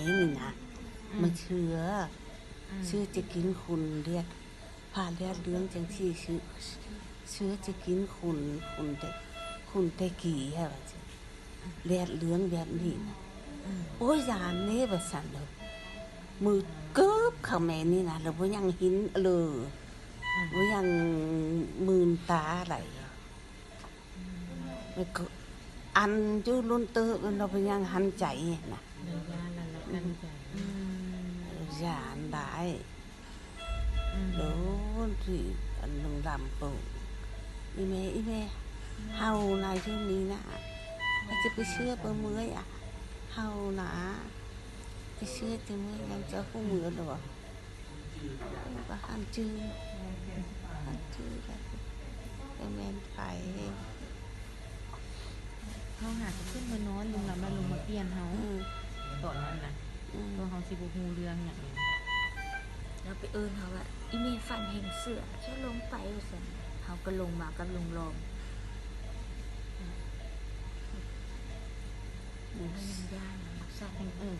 ນີ້ນະ ອືມ ມັນເຊື້ອ ອືມ ເຊື້ອຈະກິນຂຸນເລືອດ ພາເລືອດເຫຼືອງຈັ່ງຊີ້ ເຊື້ອ ເຊື້ອຈະກິນຂຸນ ຂຸນແຕ່ ຂຸນແຕ່ກີ້ຫັ້ນວ່າຊີ້ ເລືອດເຫຼືອງແບບນີ້ນະ ອືມ ໂອ້ຍ ຢ້ານເດ້ວ່າຊັ້ນເດີ ມືເກີບເຂົ້າແມ່ນີ້ນະ ແລ້ວບໍ່ຍັງເຫັນເລີ ອືມ ບໍ່ຍັງມື່ນຕາໄດ້. ອືມ ແລ້ວກໍອັນຢູ່ດົນເຕີບ ແລ້ວໄປຍັງຫັນໃຈນະ ໄດ້ຢ້ານແລ້ວ ອືມ ກັ້ນໃຈ ອືມ ຢ້ານຫຼາຍ ອືມ ໂດນທີ່ອັນລຸງລຳໂປງ ອີແມ່ ອີແມ່ ເຮົານະຢູ່ນີ້ນະ ໃຜຈະໄປເຊື່ອໄປເມືອຍອະ ເຮົານະ ຈະເຊື່ອຈະເມືອຍ ຍັງຈະຮູ້ເມືອແລ້ວບໍ່? ກໍຫັນຈື່ ຫັນຈື່ແລ້ວ ແຕ່ແມ່ນໃຜ ເຮົາຫາກໍຂຶ້ນມານອນ ລຸງລຳລະລົງມາປ່ຽນເຮົາ ອືມ ຕອນນັ້ນນະ ອືມ ພວກເຮົາຊິບໍ່ຮູ້ເລື່ອງຫຍັງ ລາວໄປເອີ້ນເຮົາວ່າ ອີແມ່ຝັນເຫັນເສືອ ເຈົ້າລົງໄປ ວ່າຊັ້ນ ເຮົາກໍລົງມາກັບລຸງລອມ ອືມ ຍັງຢ້ານ ອືມ